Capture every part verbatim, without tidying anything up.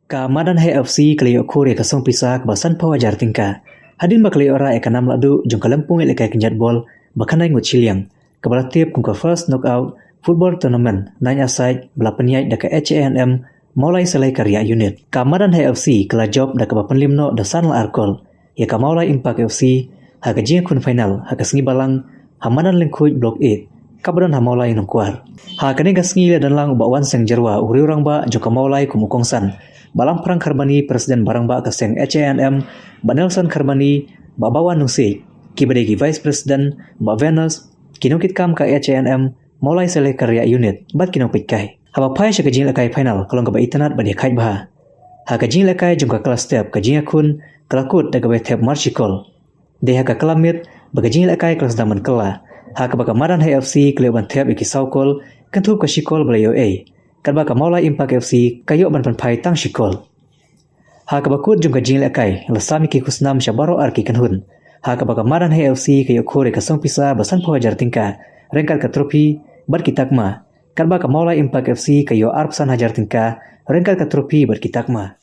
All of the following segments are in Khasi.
Ka Madan Heh F C ka la ïoh khur ïa ka song pisa kaba sanphew hajar tyngka hadien ba ka la ïoh rah ïa ka nam lahduh jong ka lympung ïalehkai kynjat bol ba khyndai ngut shiliang, kaba la tip kum ka first knockout football tournament nine-a-side ba la pynïaid da ka H A N M Mawlai Salai Kariak Unit. Ka Madan Heh F C ka la jop da kaba pynliem noh da san la ar kol ïa ka Mawlai Impact F C ha ka jingïakhun final ha ka sngi Balang ha Madan Lyngkhuid Block eight, kaba don ha Mawlai Nongkwar. Ha kane ka sngi la don lang u Bah Wanseng Jyrwa, u riew rangbah jong ka Mawlai kum u kongsan, Bah Lamphrang Kharbani, President ba rangbah ka seng H A N M, Bah Nelson Kharbani, Bah Bawan Nongsiej, kiba dei ki Vice President, Bah Venus, ki nongkitkam ka H A N M Mawlai Salai Kariak Unit bad ki nongpeitkai. Haba phai sha ka jingïalehkai final ka long kaba itynnad bad ïakhaid bha. Ha ka jingïalehkai jong ka kylla step, ka jingïakhun ka la kut da kaba ïa thep mar shi kol. Dei ha ka kylla miet ba ka jingïalehkai ka la sdang ban kylla, ha kaba ka Madan Heh F C ka la ïoh ban thep ïa ki saw kol kynthup ka shi kol ba la ïoh ei, katba ka Mawlai Impact F C ka ïoh ban pynphai tang shi kol. Ha kaba kut jong ka jingïalehkai la sam ïa ki khusnam sha baroh ar ki kynhun, ha kaba ka Madan Heh F C ka ïoh khur ïa ka song pisa ba sanphew hajar tyngka ryngkat ka trophy bad ki takma, katba ka Mawlai Impact F C ka ïoh arphew san hajar tyngka ryngkat ka trophy bad ki takma.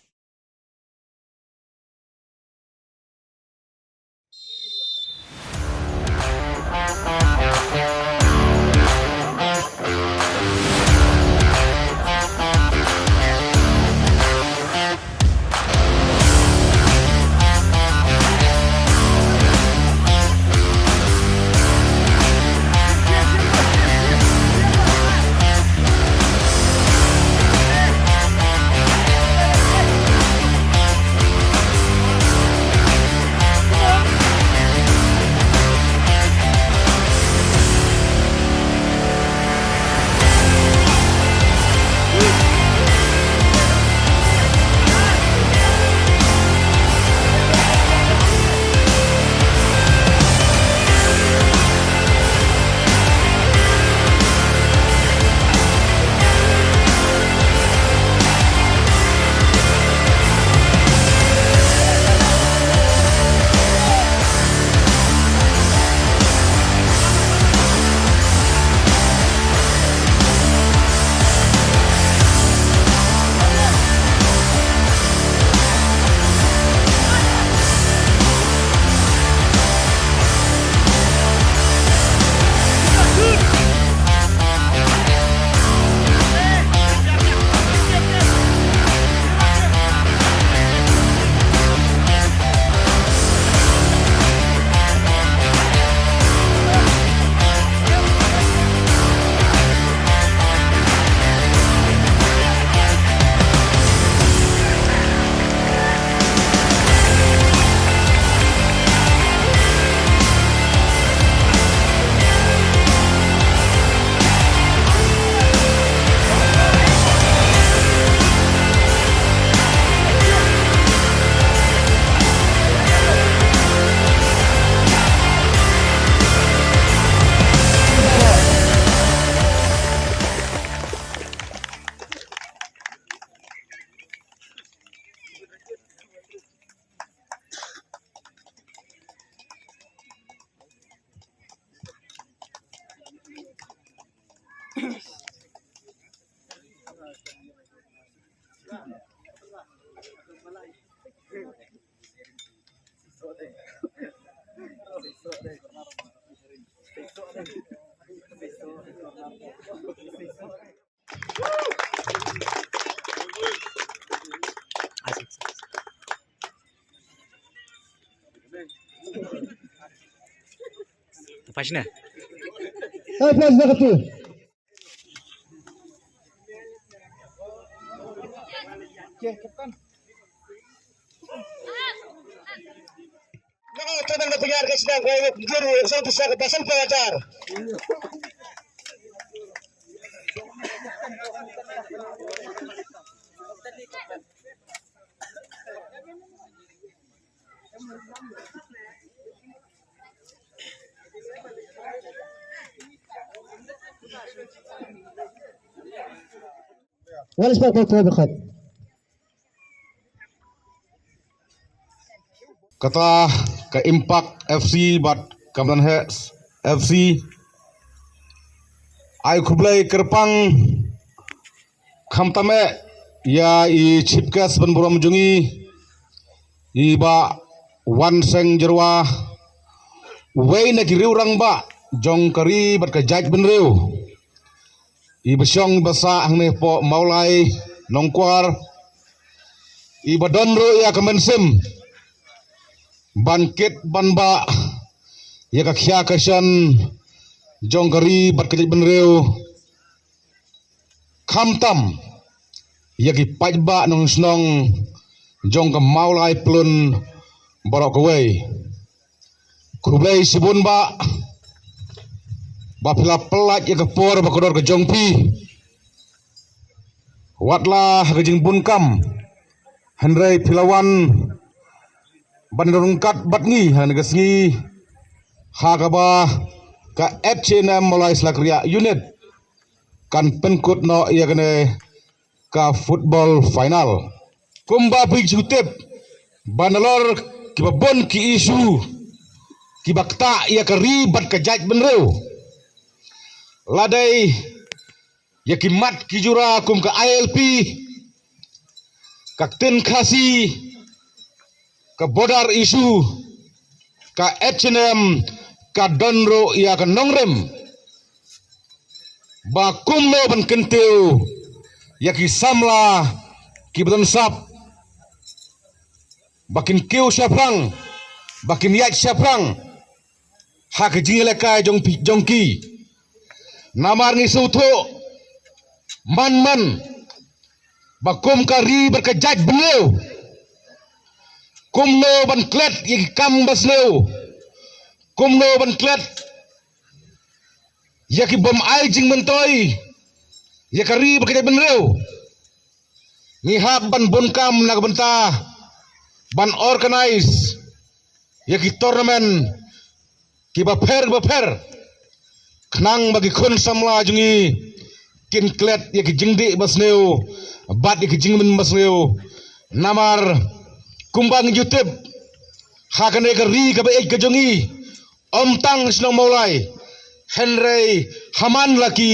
Pas na. Pas na katu. Nang tabang da pynïar ka sdang ka ïa jur song pisa ka basan pyngajar. Wal sport ko ko. Kata ka Impact F C bad ka Madan Heh F C. Ai khublei kyrpang khamtam eh ïa i chief guest ban burom jong i, i Bah Wanseng Jyrwa, uwei na ki riew rangbah jong ka ri bad ka jaitbynriew, i ba shong ba sah hangne hapoh Mawlai Nongkwar, i ba don ruh ïa ka mynsiem ban kit ban bah ïa ka khia ka shan jong ka ri bad ka jaitbynriew, khamtam ïa ki paidbah nongshnong jong ka Mawlai Pyllun baroh kawei. Khublei shibun bah ba phi la pyllait ïa ka por ba kordor ka jong phi, wat la ha ka jingbun kam, hynrei phi la wan ban ïaryngkat bad ngi ha kane ka sngi, ha kaba ka H A N M Mawlai Sla Kriah Unit kan pynkut noh ïa kane ka football final. Kumba phi ju tip, ba nalor kiba bun ki issue kiba ktah ïa ka ri bad ka jaitbynriew, la dei ïa ki mat ki jura kum ka I L P, ka ktien Khasi, ka border issue, ka H A N M, ka don ruh ïa ka nongrim ba kumno ban kyntiew ïa ki samla kiba don sap, ba kin kiew shaphrang, ba kin ïaid shaphrang ha ka jingïalehkai jong phi, jong ki. Namar ngi sngewthuh man man ba kum ka ri bad ka jaitbynriew, kumno ban klet ïa ki kam basniew, kumno ban klet ïa ki bym ai jingmyntoi ïa ka ri bad ka jaitbynriew, ngi hap ban bun kam na ka bynta ban organise ïa ki tournament kiba pher bapher, khnang ba ki khun samla jong ngi kin klet ïa ki jingdih basniew bad ïa ki jingmyntoi basniew. Namar kumba ngi ju tip, ha kane ka ri kaba ïeit ka jong ngi, ym tang shnong Mawlai, hynrei ha man la ki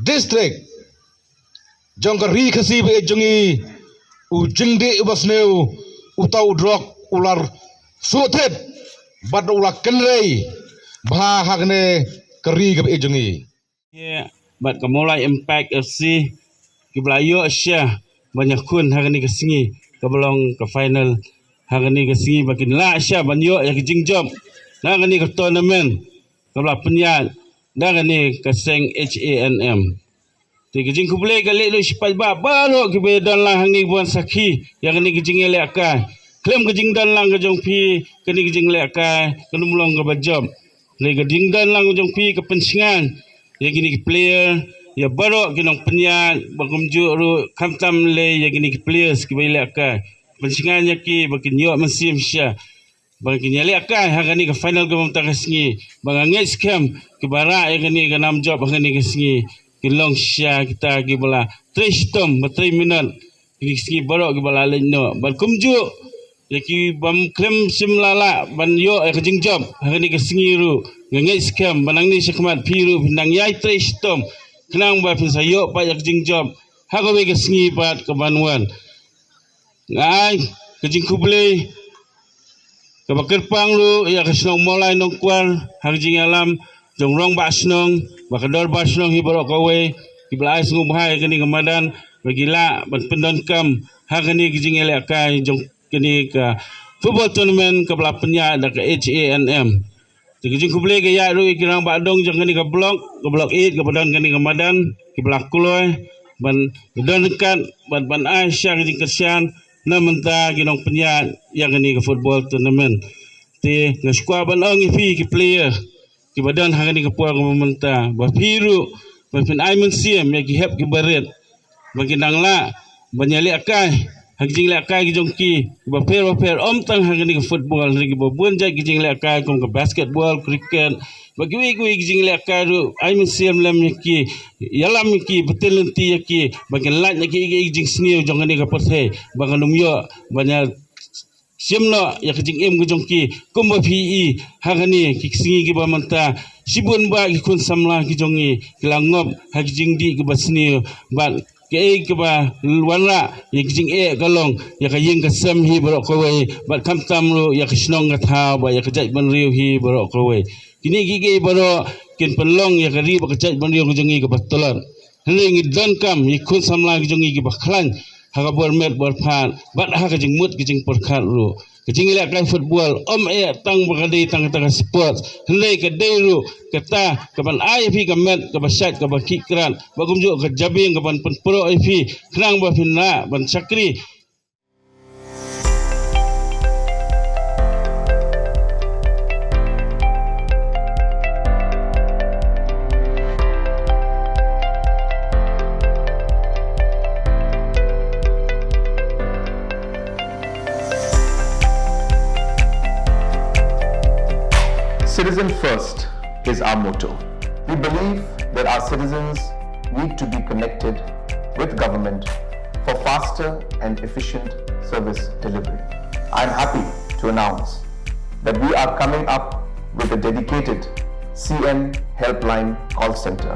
district jong ka ri Khasi ba ïeit jong ngi, u jingdih basniew, uta u drok u la shu thied bad u la kynrei bha ha kane ka ri kaba ïeit jong ngi. Bad ka Mawlai Impact F C kiba la ïoh sha ban ïakhun ha kane ka sngi kaba long ka final ha kane ka sngi, ba kin lah sha ban ïoh ïa ka jingjop na kane ka tournament kaba la pynïaid da kane ka seng H A N M. Te ka jingkhublei ka leit ruh sha ki paidbah baroh kiba ïadon lang hangne ban sakhi ïa kane ka jingïalehkai. Khlem ka jingdon lang ka jong phi, kane ka jingïalehkai kan ym long kaba jop. Hynrei ka jingdon lang ka jong phi ka pynshngaiñ ïa kine ki player, ïa baroh ki nongpynïaid, ba kumjuh ruh khamtam lei ïa kine ki players kiba ïalehkai. Pynshngaiñ ïa ki ba kin ïoh mynsiem shisha ba kin ïalehkai ha kane ka final kaba mynta ka sngi. Ba nga ngeit skhem kiba rah ïa kane ka nam jop ha kane ka sngi kin long shisha kita kiba la trei shitom ba trei minot, kine ki sngi baroh kiba la leit noh. Bad kumjuh ïa ki bym khlem shym la lah ban ïoh ïa ka jingjop ha kane ka sngi ruh, nga ngeit skhem ba nangne shakhmat phi ruh phin nang ïai trei shitom khnang ba phin sa ïoh pat ïa ka jingjop ha kawei ka sngi pat kaban wan. Nga ai ka jingkhublei kaba kyrpang ruh ïa ka shnong Mawlai Nongkwar ha ka jingïalam jong rangbah shnong bad ka dorbar shnong hi baroh kawei kiba la ai sngewbha ïa kane ka madan ba ki lah ban pyndonkam ha kane ka jingïalehkai jong kane ka football tournament kaba la pynïaid da ka H A N M. Te ka jingkhublei ka ïaid ruh ïa ki rangbah dong jong kane ka block, ka block eight kaba don kane ka madan, kiba la kloi ban don ryngkat bad ban ai sha ka jingkyrshan na bynta ki nongpynïaid ïa kane ka football tournament. Te nga sngewkwah ban ong ïa phi ki player kiba don ha kane ka por kaba mynta, ba phi ruh ba phin ai mynsiem ïa ki hep kiba rit ba kin nang lah ban ïalehkai ha ki jinglehkai ki jong ki kiba pher bapher, ym tang ha kane ka football, hynrei kiba bun jait ki jinglehkai kum ka basketball, cricket, bad kiwei kiwei ki jinglehkai ruh. Ai mynsiem lem ïa ki, ïalam ïa ki, pynlynti ïa ki ba kin lait na kiei kiei ki jingsniew jong kane ka pyrthei ba kan ym ïoh ban ïa shim noh ïa ka jingim ka jong ki. Kumba phi i ha kane ki sngi kiba mynta, shibun bah ki khun samla ki jong ngi ki la ngop ha ki jingdih kiba sniew bad Kaei kaba wanrah ïa ka jingeh ka long ïa ka ïing ka sem hi baroh kawei, bad khamtam ruh ïa ka shnong ka thaw bad ïa ka jaitbynriew hi baroh kawei. Kine kiei kiei baroh kin pynlong ïa ka ri bad ka jaitbynriew ka jong ngi kaba tlot. Hynrei ngi donkam ïa ki khun samla ki jong ngi kiba khlaiñ ha ka bor met bor phad bad ha ka jingmut ka jingpyrkhat ruh. Ka jingïalehkai football ym eh tang ba ka dei tang kata ka sport, hynrei ka dei ruh kata kaban ai ïa phi ka met kaba shait kaba khih krat, bad kumjuh ka jabieng kaban pynpro ïa phi khnang ba phin lah ban shakri. Citizen first is our motto. We believe that our citizens need to be connected with government for faster and efficient service delivery. I am happy to announce that we are coming up with a dedicated C M Helpline call center.